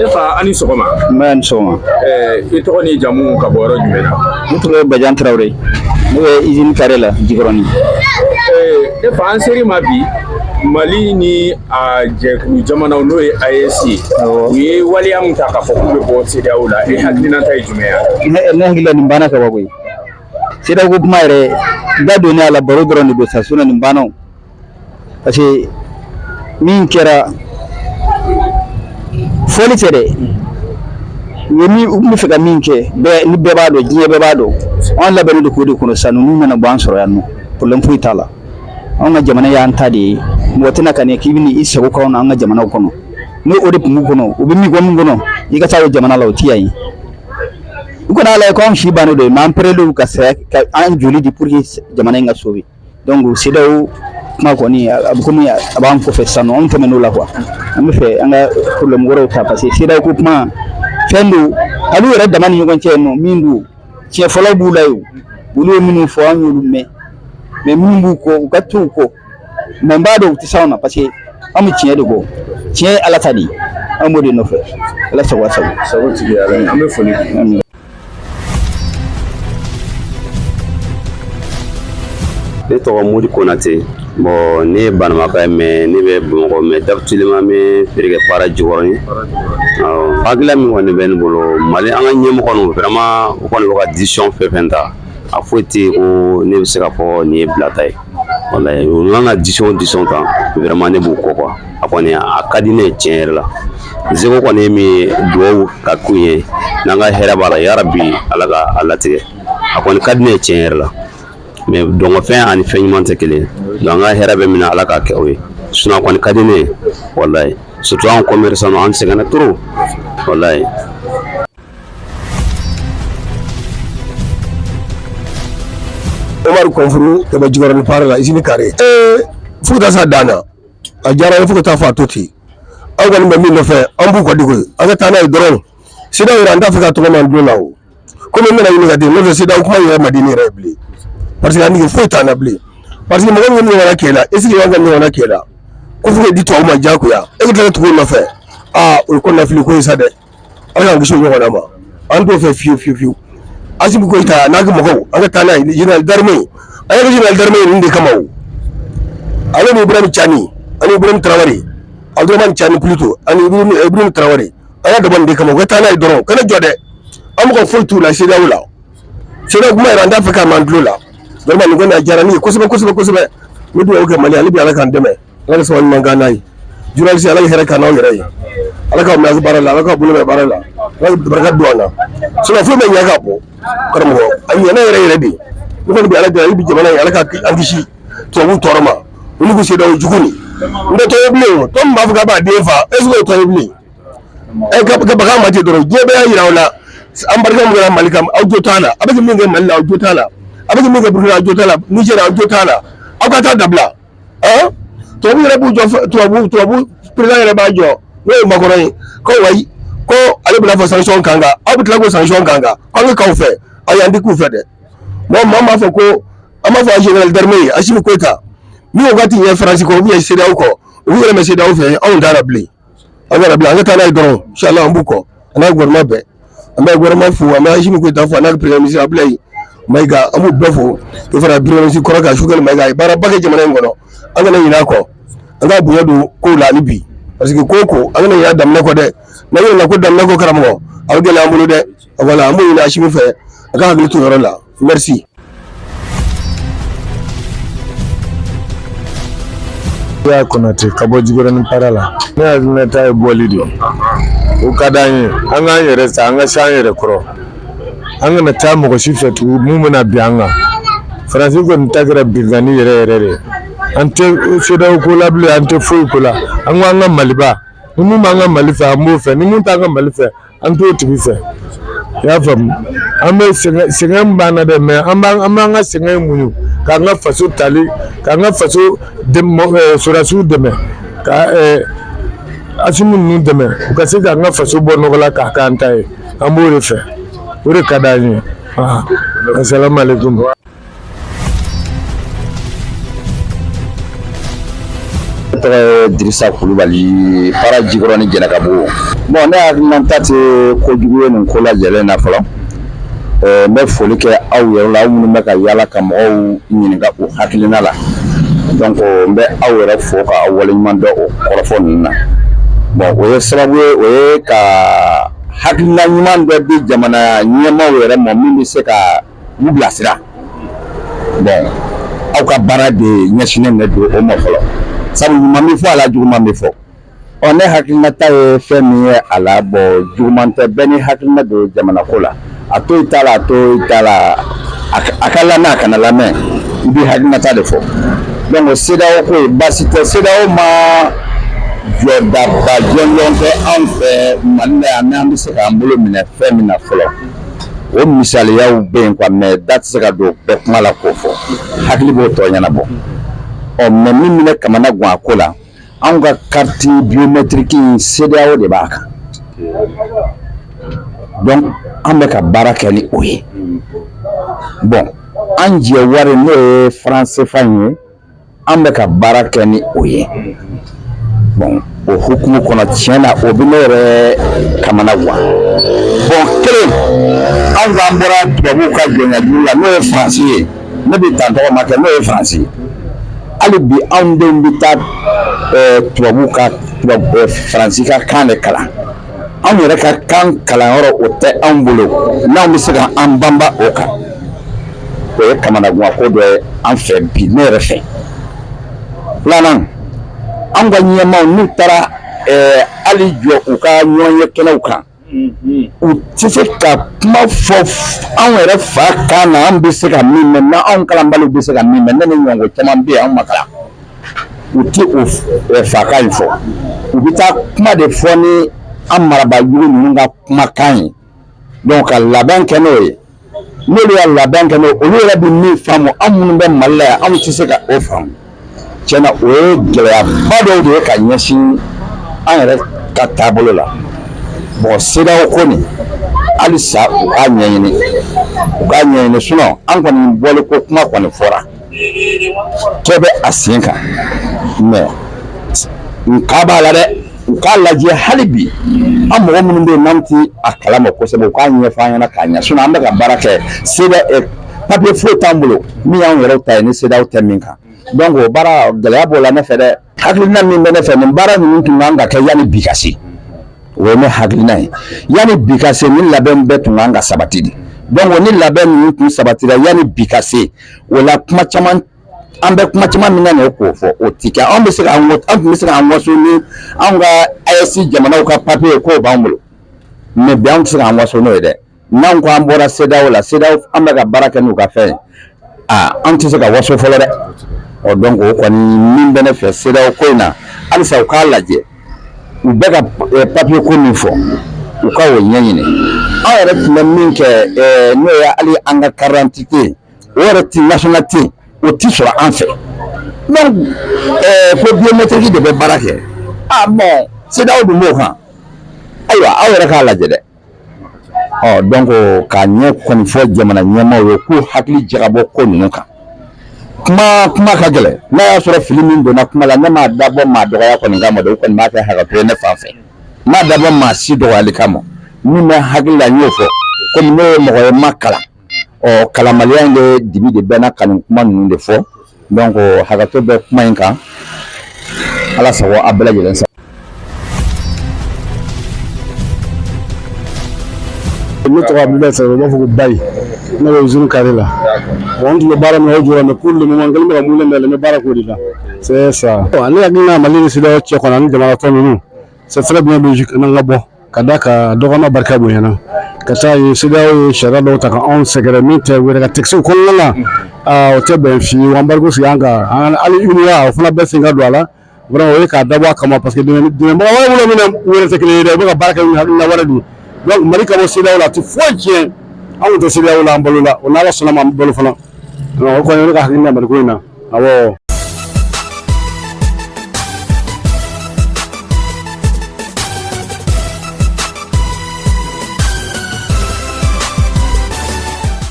Ne fa, a ni sɔgɔma. N bɛ ni sɔgɔma. I tɔgɔ ni jamu, ka bɔ yɔrɔ jumɛn na? Ne tɔgɔ ye Bajan Tarawele, ne bɛ Usine Carré la, Jikɔrɔni. Ne fa, an ser'i ma bi, Mali ni a jɛkulu jamanaw, n'o ye AES ye, u ye waleya min ta k'a fɔ k'u bɛ bɔ CEDEAO la, e hakilinata ye jumɛn ye? Ne hakili la, nin banna ka ban koyi. CEDEAO ko kuma yɛrɛ da donnen a la, baro dɔrɔn de don sa, sinon nin banna o, parce que min kɛra, fɔli tɛ dɛ. U ye min, u tun bɛ fɛ ka min kɛ, bɛɛ ni bɛɛ b'a dɔn, diɲɛ bɛɛ b'a dɔn. Anw labɛnnen don k'o de kɔnɔ sisan. Ninnu nana bɔ an sɔrɔ yan nɔ, problème foyi t'a la. Anw ka jamana y'an ta de ye. Mɔgɔ tɛna ka na k'i bɛna i sago k'anw na an ka jamanaw kɔnɔ. N'o o de tun b'u kɔnɔ, u bɛ min kɔ min kɔnɔ, i ka taa o jamana la, o ti yan ye. U kana ala ye ko anw si bannen don, mais an pɛrɛlen ka saya ka an joli di pour que jamana in ka sauver. Donc CEDEAO kuma kɔni, a bɛ komi a b'an kɔfɛ sisan nɔ, anw tɛmɛn'o la quoi. An bɛ fɛ an ka problème wɛrɛw ta, parce que CEDEAO ko kuma, fɛn don, hali u yɛrɛ dama ni ɲɔgɔn cɛ nɔ min don, tiɲɛ fɔlɔ b'u la yen, olu ye minnu fɔ, an y'olu mɛn, mais minnu b'u kɔ, u ka to u kɔ. Mais n b'a dɔn u tɛ s'anw na, parce que an bɛ tiɲɛ de kɔ. Tiɲɛ ye Ala ta de ye, an b'o de nɔfɛ. Ala sago, a sago. Sago tigi Ala, an bɛ foli di. Ne tɔgɔ Modi Konate. Bon, ne ye Banamakɔ ye, mais ne bɛ Bamakɔ, mais d'habitude n bɛ feere kɛ Para Jikɔrɔni. Awɔ, hakilila min kɔni bɛ ne bolo, Mali an ka ɲɛmɔgɔ ninnu, vraiment, u kɔni bɛ ka décision fɛn fɛn ta, a foyi tɛ yen ko ne bɛ se k'a fɔ nin ye bilata ye. Walayi, u mana décision o décision ta, vraiment, ne b'u kɔ quoi. A kɔni a ka di ne ye tiɲɛ yɛrɛ la. Seko kɔni ye min ye, dugawu ka k'u ye, n'an ka hɛrɛ b'a la, yarabi Ala ka a latigɛ. A kɔni ka di ne ye tiɲɛ yɛrɛ la, mais dɔnkɔfɛn ani fɛn ɲuman tɛ kelen ye. Donc an ka hɛrɛ bɛ min na, Ala k'a kɛ o ye. Sinon a kɔni ka di ne ye walayi, surtout an commerçant, an sɛgɛnna trop walayi. Umaru Kɔnfuru ka bɔ Jikɔrɔni Para la, Usine Carré. Fo ka taa s'a dan na, a diyara n ye fo ka taa fɔ a to ten. Aw kɔni bɛ min nɔfɛ, an b'u kɔ de koyi. An ka taa n'a ye dɔrɔn. CEDEAO yɛrɛ, an t'a fɛ ka tɔgɔ mɛn don la o. Komi n bɛna ɲini ka di n'o tɛ, CEDEAO kuma yɛrɛ ma di ne yɛrɛ ye bilen, parce que a nege foyi t'an na bilen, parce que mɔgɔ min ɲɔgɔnna k'e la, est ce que an ka ɲɔgɔnna k'e la ko fo ka di tubabu ma diyagoya, e ka tila ka tugu o nɔfɛ? Aa, o ye kɔnɔnafili ko ye sa dɛ. Ala k'an kisi o ɲɔgɔnna ma, an t'o fɛ fiyewu fiyewu fiyewu. Asimi Goyita n'a ka mɔgɔw, an ka taa n'a ye. Général d'armée, an yɛrɛ général d'armée ninnu de kama o, ale ni Ibrahim Tiani ani Ibrahim Traoré, Abdourahamane Tiani plutôt, ani Ibrahim Traoré, an y'a dabɔ nin de kama. U ka taa n'a ye dɔrɔn, kana jɔ dɛ. An mɔgɔ foyi t'u la CEDEAO la. CEDEAO kuma yɛrɛ, an t'a fɛ k'a m'an tulo la. Vraiment, nin kɔni a diyara ne ye kosɛbɛ kosɛbɛ kosɛbɛ. N bɛ dugawu kɛ Mali, hali bi Ala k'an dɛmɛ, Ala ka sababu ɲuman k'an n'a ye. Journaliste, Ala ka hɛrɛ k'an n'aw yɛrɛ ye, Ala k'aw mɛn baara la, Ala k'aw bolo mɛn baara la, Ala ka barika don an na. Sinon foyi ma ɲɛ ka bɔ karamɔgɔ, a ɲɛna yɛrɛ yɛrɛ de. Ne kɔni bɛ Ala deli hali bi, jamana in, Ala ka an kisi tubabuw tɔɔrɔ ma, olu k'u CEDEAO jugu nin. N tɛ tɔ ye bilen o, tɔ min b'a fɔ k'a b'a den fa, est ce que o tɔ ye bilen? Ɛ, ka bagan ma ten dɔrɔn, diɲɛ bɛɛ y'a yira aw la. An barika min kɛra Mali kan, aw jo t'a la. A bɛ min kɛ Mali la, aw jo t'a la. A bɛ min kɛ Burukina, aw jo t'a la. Niger, aw jo t'a la. Aw ka taa dabila. Tubabu yɛrɛ b'u jɔ, tubabu président yɛrɛ b'a jɔ, n'o ye Macron ye, ko wayi, ko ale bɛna fɔ sanction kan kan, aw bɛ tila k'o sanction kan kan, k'aw bɛ k'aw fɛ. Ayi, an tɛ k'u fɛ dɛ. Mɔgɔ maa b'a fɔ ko an b'a fɔ général d'armée ye Asimi Goyita, min ko k'a ti ɲɛ Faransi kɔ ou bien CEDEAO kɔ, u yɛrɛ mɛ CEDEAO fɛ, anw t'a la bilen. An kana bilen, an ka taa n'a ye dɔrɔn, inshallah. An b'u kɔ, an n'a gouvernement bɛɛ. An bɛ gouvernement fo, an bɛ Asimi Goyita fo, an n'a premier ministre Abdoulaye Mayiga, an b'u bɛɛ fo, ka fara premier ministre kɔrɔ kan, Choguel Mayiga. A ye baaraba kɛ jamana in kɔnɔ, an kana ɲinɛ a kɔ. An ka bonya don kow la hali bi, parce que ko o ko, an kana ɲinɛ a daminɛ kɔ dɛ. N'an ɲinɛna ko daminɛ kɔ, karamɔgɔ, a bɛ gɛlɛya an bolo dɛ. Voilà, an b'o ɲini Asimi fɛ, a ka hakili to o yɔrɔ la. Merci. Ya Konate ka bɔ Jikɔrɔni Para la. Ne hakilinata ye bɔli de ye. O ka d'an ye, an k'an yɛrɛ ta, an ka se an yɛrɛ kɔrɔ, an kana taa mɔgɔ si fɛ tugun mun bɛna bin an kan. Faransi kɔni ta kɛra binkanni yɛrɛ yɛrɛ de ye. An tɛ CEDEAO ko la bilen, an tɛ foyi ko la. An ko an ka Maliba, ni mun b'an ka Mali fɛ, an b'o fɛ, ni mun t'an ka Mali fɛ, an t'o tigi fɛ. I y'a faamu? An bɛ sɛgɛn, sɛgɛn b'an na dɛ, mais an b'an ka sɛgɛn muɲu k'an ka faso tali, k'an ka faso sɔrɔdasiw dɛmɛ, ka Asimi ninnu dɛmɛ, u ka se k'an ka faso bɔ nɔgɔ la k'a k'an ta ye. An b'o de fɛ, o de ka d'an ye. Asalaamaaleykum. tɔgɔ ye Dirisa Kulubali, Para Jikɔrɔni Jɛnɛkabugu. Bon, ne hakilinata tɛ kojugu ye nin ko lajɛlen na fɔlɔ. N bɛ foli kɛ aw yɛrɛ la, aw minnu bɛ ka yala ka mɔgɔw ɲininka u hakilina la. Donc n bɛ aw yɛrɛ fo ka aw waleɲuman dɔn o kɔrɔfɔ ninnu na. Bon, o ye sababu ye, o ye ka hakilina ɲuman dɔ di jamana ɲɛmaaw yɛrɛ ma min bɛ se ka u bilasira. Bon, aw ka baara de ɲɛsinnen de don o ma fɔlɔ, sabu ɲuman bɛ fɔ a la, juguman bɛ fɔ. Ɔ, ne hakilinata ye fɛn min ye a la, bon, juguman tɛ, bɛɛ ni hakilina don jamana ko la. A to i ta la, a to i ta la, a ka lamɛn, a kana lamɛn, i b'i hakilinata de fɔ. Donc CEDEAO ko ye baasi tɛ. CEDEAO ma jɔdaba jɔnjɔn tɛ anw fɛ Mali la yan, n'an bɛ se k'an bolo minɛ fɛn min na fɔlɔ. O misaliyaw bɛ yen quoi, mais da tɛ se ka don bɛɛ kuma la k'o fɔ, hakili b'o tɔ ɲɛnabɔ. Ɔ, mais min bɛ ne kamana gan a ko la, anw ka carte biométrique in, CEDEAO de b'a kan. Donc an bɛ ka baara kɛ ni o ye. Bon, an jɛ wari, n'o ye franc CFA in ye, an bɛ ka baara kɛ ni o ye. Bon, o hukumu kɔnɔ, tiɲɛ na, o bɛ ne yɛrɛ kamana gan. Bon, kelen, anw k'an bɔra tubabuw ka jɔnyajuru la, n'o ye Faransi ye, ne bɛ dan tɔgɔ ma kɛ, n'o ye Faransi ye. Hali bi anw denw bɛ taa tubabuw ka tubabu Faransi ka kan de kalan. Anw yɛrɛ ka kan kalanyɔrɔ, o tɛ anw bolo n'anw bɛ se ka an banba o kan. O ye kamanagan ko dɔ ye an fɛ bi, ne yɛrɛ fɛ. Filanan, an ka ɲɛmaaw, n'u taara hali jɔ u ka ɲɔgɔn ye kɛnɛw kan, u tɛ se ka kuma fɔ anw yɛrɛ fa kan na, an bɛ se ka min mɛn, n'anw kalanbaliw bɛ se ka min mɛn. Ne ni ɲɔgɔnko caman bɛ yen, anw ma kalan, u tɛ o fakan in fɔ. U bɛ taa kuma de fɔ ni an marabaa jugu ninnu ka kumakan ye. Donc ka labɛn kɛ n'o ye, n'olu y'a labɛn kɛ n'o, olu yɛrɛ bɛ min faamu, anw minnu bɛ Mali la yan, anw tɛ se ka o faamu. Tiɲɛna, o ye gɛlɛyaba dɔw de ye ka ɲɛsin an yɛrɛ ka taabolo la. Bon, CEDEAO ko nin, halisa u k'a ɲɛɲini, u k'a ɲɛɲini. Sinon an kɔni bɔli ko kuma kɔni fɔra, kɛ bɛ a sen kan, mais nka b'a la dɛ. U k'a lajɛ hali bi, an mɔgɔ minnu bɛ yen n'an ti a kalama kosɛbɛ, u k'a ɲɛfɔ an ɲɛna k'a ɲɛ. Sinon an bɛ ka baara kɛ, CEDEAO papier foyi t'an bolo min y'anw yɛrɛw ta ye ni CEDEAO tɛ min kan. Donc o baara gɛlɛya b'o la ne fɛ dɛ. Hakilina min bɛ ne fɛ, nin baara ninnu tun kan ka kɛ yanni bi ka se. O ye ne hakilina ye. Yanni bi ka se, ni labɛn bɛɛ tun kan ka sabati de. Donc ni labɛn ninnu tun sabatira yanni bi ka se, o la kuma caman, an bɛ kuma caman min na nin ye k'o fɔ, o ti kɛ. Anw bɛ se k'an, an tun bɛ se k'an waso ni anw ka AES jamanaw ka papier ye k'o b'an bolo, mais bi anw tɛ se k'an waso n'o ye dɛ. N'anw ko an bɔra CEDEAO la, CEDEAO, an bɛ ka baara kɛ n'u ka fɛn ye, aa, an tɛ se ka waso fɔlɔ dɛ. Ɔ, donc o kɔni min bɛ ne fɛ CEDEAO ko in na, halisa u k'a lajɛ, u bɛ ka papier ko min fɔ, u ka o ɲɛɲini. Anw yɛrɛ tun bɛ min kɛ, n'o ye hali an ka carte d'identité, o yɛrɛ ti nationalité, o ti sɔrɔ an fɛ. Donc ko biométrique de bɛ baara kɛ. Ah bon, CEDEAO dun b'o kan. Ayiwa, aw yɛrɛ k'a lajɛ dɛ. Ɔ, donc k'a ɲɛ kɔni fɔ jamana ɲɛmaaw ye k'u hakili jagabɔ ko ninnu kan. Kuma ka gɛlɛn. N'a y'a sɔrɔ fili min donna kuma la, ne m'a dabɔ maa dɔgɔya kɔni kama dɛ. O kɔni b'a kɛ hakɛto ye ne fan fɛ. N m'a dabɔ maa si dɔgɔyali kama. Min bɛ hakili la, n y'o fɔ. Komi ne ye mɔgɔ ye, ma kalan, ɔ, kalanbaliya in de dibi de bɛ n na ka nin kuma ninnu de fɔ. Donc hakɛto bɛ kuma in kan. Ala sago, a bɛɛ lajɛlen sago. Ne tɔgɔ Abudulayi Sariya, u b'a fɔ ko Bayi. Ne bɛ usine carré la. Bon, n tun bɛ baara min na, o jɔra, mais pour le moment n kɛlen bɛ ka moulin dayɛlɛ, n bɛ baara k'o de la. C'est ça. Bon, ne hakilina, Mali ni CEDEAO cɛ kɔnɔ ani jamana tɔ ninnu, c'est très bien logique n'an ka bɔ ka da ka dɔgɔnɔ barika bonyana ka taa ye. CEDEAO ye sariya dɔw ta ka anw sɛgɛrɛ min tɛ u yɛrɛ ka texte kɔnɔna la, o tɛ bɛn fiyewu. Embargo sigi an kan, hali UNOA, o fana bɛɛ sen ka don a la. Vraiment, o ye k'a dabɔ a kama, parce que dɛmɛbaga wɛrɛ bolo min na, u yɛrɛ tɛ kelen ye dɛ, u bɛ ka baara kɛ ni hakilina wɛrɛ de ye. Donc Mali ka bɔ CEDEAO la, a tɛ foyi tiɲɛ. Anw tɛ CEDEAO la, an balo la, o n'Ala sɔnna ma, an bɛ balo fana. O kɔni ye ne ka hakilina Mali ko in na, awɔ.